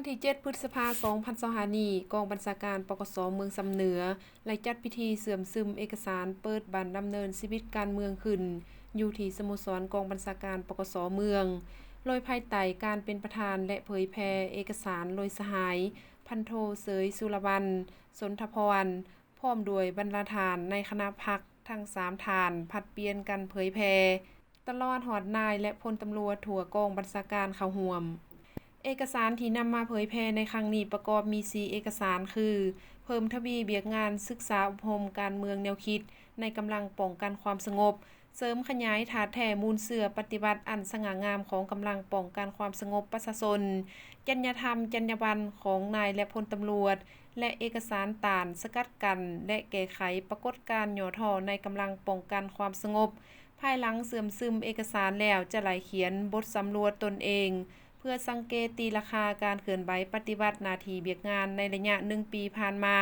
ທີເຈັດ ພຶດສະພາ ສອງພັນຊາວຫ້ານີ້, ກອງບັນຊາການ ປກສ ເມືອງຊຳເໜືອ ໄດ້ຈັດພິທີເຊື່ອມຊຶມເອກະສານເປີດບັ້ນດຳເນີນຊີວິດການເມືອງຂຶ້ນ ຢູ່ທີ່ສະໂມສອນກອງບັນຊາການ ປກສ ເມືອງ, ໂດຍພາຍໃຕ້ການເປັນປະທານ ແລະ ເຜີຍແຜ່ເອກະສານໂດຍສະຫາຍ ພັນໂທ ເສີຍ ສຸລະວັນ ສົນທະພອນ ພ້ອມດ້ວຍບັນດາທ່ານໃນຄະນະພັກທັງສາມທ່ານ ຜັດປ່ຽນກັນເຜີຍແຜ່ ຕະຫຼອດຮອດນາຍ ແລະ ພົນຕຳຫຼວດທົ່ວກອງບັນຊາການເຂົ້າຮ່ວມ. ເອກະສານທີ່ນຳມາເຜີຍແຜ່ໃນຄັ້ງນີ້ປະກອບມີສີ່ເອກະສານ ຄື: ເພີ່ມທະວີວຽກງານສຶກສາອົບຮົມການເມືອງແນວຄິດໃນກຳລັງປ້ອງກັນຄວາມສະຫງົບ, ເສີມຂະຫຍາຍທາດແທ້ມູນເຊື້ອປະຕິວັດອັນສະຫງ່າງາມຂອງກຳລັງປ້ອງກັນຄວາມສະຫງົບປະຊາຊົນ, ຈັນຍາທຳ, ຈັນຍາບັນຂອງນາຍ ແລະ ພົນຕຳຫຼວດ ແລະ ເອກະສານຕ້ານ, ສະກັດກັ້ນ ແລະ ແກ້ໄຂປາກົດການຫຍໍ້ທໍ້ໃນກຳລັງປ້ອງກັນຄວາມສະຫງົບ. ພາຍຫຼັງເຊື່ອມຊຶມເອກະສານແລ້ວ ຈະໄດ້ຂຽນບົດສຳຫຼວດຕົນເອງ ເພື່ອສັງເກດຕີລາຄາການເຄື່ອນໄຫວປະຕິບັດໜ້າທີ່ວຽກງານໃນໄລຍະໜຶ່ງປີຜ່ານມາ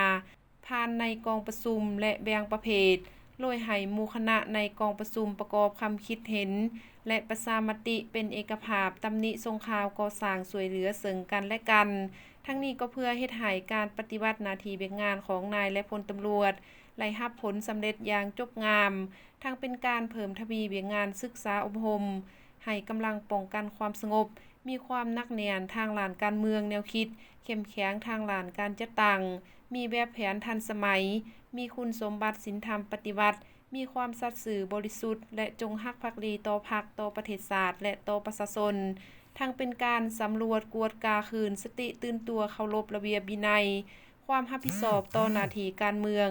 ຜ່ານໃນກອງປະຊຸມ ແລະ ແບ່ງປະເພດ, ໂດຍໃຫ້ໝູ່ຄະນະໃນກອງປະຊຸມປະກອບຄຳຄິດເຫັນ ແລະ ປະຊາມະຕິເປັນເອກະພາບ, ຕຳໜິສົ່ງຂ່າວ, ກໍ່ສ້າງຊ່ວຍເຫຼືອເຊິ່ງກັນ ແລະ ກັນ. ທັງນີ້ກໍເພື່ອເຮັດໃຫ້ການປະຕິບັດໜ້າທີ່ວຽກງານຂອງນາຍ ແລະ ພົນຕຳຫຼວດ ໄດ້ຮັບຜົນສຳເລັດຢ່າງຈົບງາມ, ທັງເປັນການເພີ່ມທະວີວຽກງານສຶກສາອົບຮົມ ໃຫ້ກຳລັງປ້ອງກັນຄວາມສະຫງົບ ມີຄວາມໜັກແໜ້ນທາງດ້ານການເມືອງແນວຄິດ, ເຂັ້ມແຂງທາງດ້ານການຈັດຕັ້ງ, ມີແບບແຜນທັນສະໄໝ, ມີຄຸນສົມບັດສິນທຳປະຕິວັດ, ມີຄວາມສັດຊື່ບໍລິສຸດ ແລະ ຈົງຮັກພັກດີຕໍ່ພັກ, ຕໍ່ປະເທດຊາດ ແລະ ຕໍ່ປະຊາຊົນ, ທັງເປັນການສຳຫຼວດກວດກາຄືນສະຕິຕື່ນຕົວ, ເຄົາລົບລະບຽບວິໄນ, ຄວາມຮັບຜິດຊອບຕໍ່ໜ້າທີ່ການເມືອງ,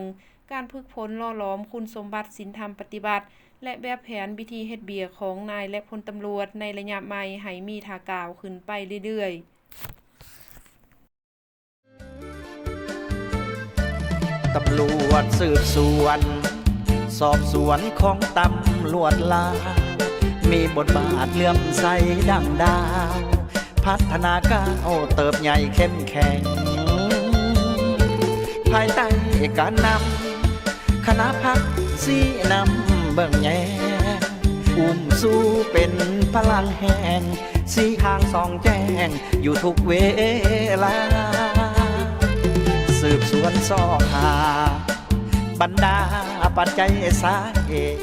ການຝຶກຝົນຫຼໍ່ຫຼອມຄຸນສົມບັດສິນທຳປະຕິວັດ ແລະ ແບບແຜນວິທີເຮັດວຽກຂອງນາຍ ແລະ ພົນຕຳຫຼວດໃນໄລຍະໃໝ່ໃຫ້ມີທ່າກ້າວຂຶ້ນໄປເລື້ອຍໆ. ຕຳຫຼວດສືບສວນ ສອບສວນຂອງຕຳຫຼວດລາວ ມີບົດບາດເຫຼື້ອມໃສດັ່ງດາວ ພັດທະນາກ້າວເຕີບໃຫຍ່ເຂັ້ມແຂງ ພາຍໃຕ້ການນຳຄະນະພັກຊີ້ນຳເບິ່ງແຍງ ອຸ້ມຊູເປັນພະລັງແຮງ ຊີ້ທາງສ່ອງແຈ້ງຢູ່ທຸກເວລາ ສືບສວນຊອກຫາບັນດາປັດໄຈສາເຫດ